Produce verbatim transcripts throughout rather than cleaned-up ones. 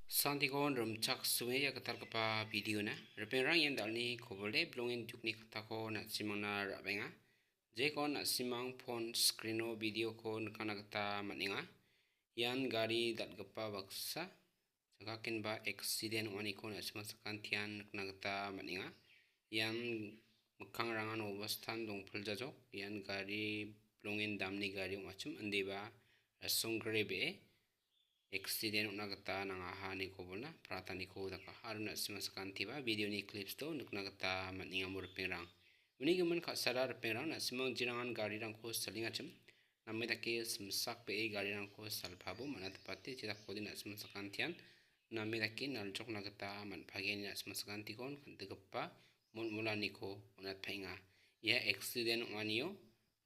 Santikon rimchaksoe ia gitalgipa videona. Ripengrang ian dalni kobole bilongen jukni kattako na·simangna ra·benga. Jekon na·simang phone screeno videoko nikna gita man·enga. Ian gari dal·gipa baksa chakakenba accident ong·aniko na·simang sakantian nikna gita man·enga. Ian mikkangrangan obastan dongpiljajok. Ian gari bilongen damni gari ong·achim, indiba rasonggre be·e accident ong·na gita nangaha nikobolna prataniko dakaha aro na·simang sakantiba videoni clipsto nikna gita man·enga mo ripengrang. Uni gimin ka·sara ripengrang na·simang jirangan garirangko salengachim. Name dake simsakbee garirangko salpabo man·atipate jedakode na·simang sakantian name dake naljokna gita man·pagen na·simang sakantikon kan·tigipa molmolaniko on·atpaenga. Ia accident ong·anio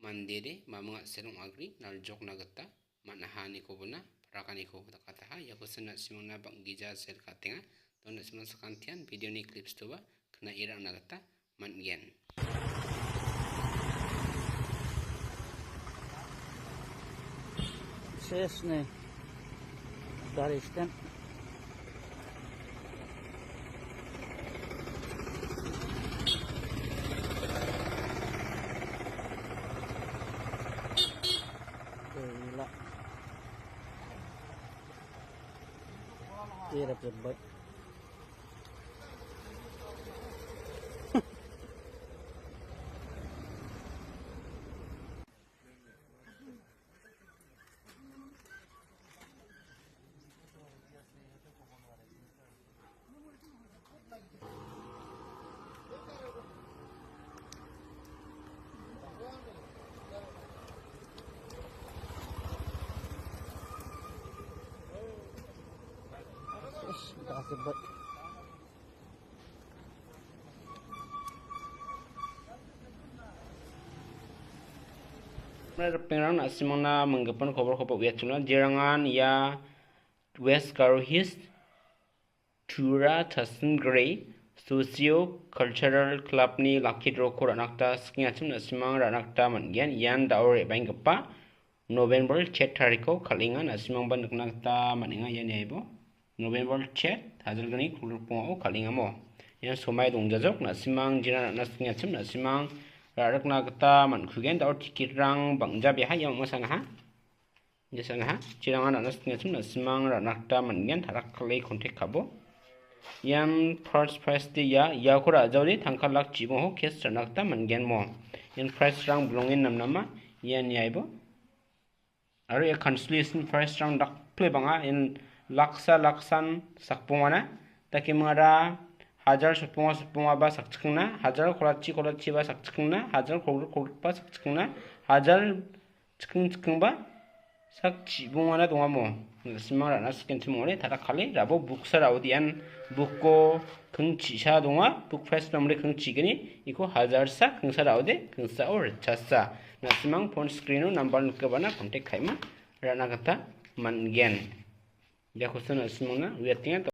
mandede maming a·sel ong·agri naljokna gita man·aha nikobona parakaniko dakataha. Ia bosan na·simangna bang·gija sel ka·atenga. Don na·simang sakantian videoni clipstoba knae ra·na gita man·gen. Ses ne. Gari stand. Gila. Iya, dapat baik. Ish, kasih bet. Ripengrang na·simangna minggipa koborkoba uiatchuna jerangan ia West Garo Hills Tura Thasingre Socio Cultural Club-ni lucky draw-ko ra·na gita skengachim na·simang ra·na gita man·gen. Ian da·o re·baenggipa November chet tariko kal·enga. Na·simangba nikna gita man·enga ian iaibo. November chet, hajalgni kulrukbongao kal·engamo. Ian somai dongjajok, na·simang jina ra·na skengachim, na·simang ra·rikna gita man·kugen. Da·o ticket-rang bang·jabeha ia ong·a sanaha. Ia sanaha, chirangan ra·na skengachim, na·simang ra·na gita man·gen, tarak kal·e contact ka·bo. Ian first prize de ia, iako ra·jaode tangka lak chibongo cash ra·na gita man·gen mo. Ian prize-rang bilongen namnama, ian iaibo. Aro ia consolation prize-rang dakple bang·a, ian laksa laksan sakbongana. Dakemingara hajar sotbonga sotbongaba sakchikengna, hajar kolachi kolachiba sakchikengna, hajar kolgrik kolgrikba sakchikengna, hajar chiking chikingba sak chibongana dongamo. Na·simang ra·na sikenchim ong·ode, tara kale, rabo buksa ra·ode ian buko kingchisa donga, buk prize nombre kingchigni, iko hajarsa kingsa ra·ode, kingsao ritchasa. Na·simang phone screen-o number nikgipana contact ka·ema ra·na gita man·gen. Ia kosa na·simangna uiatenga.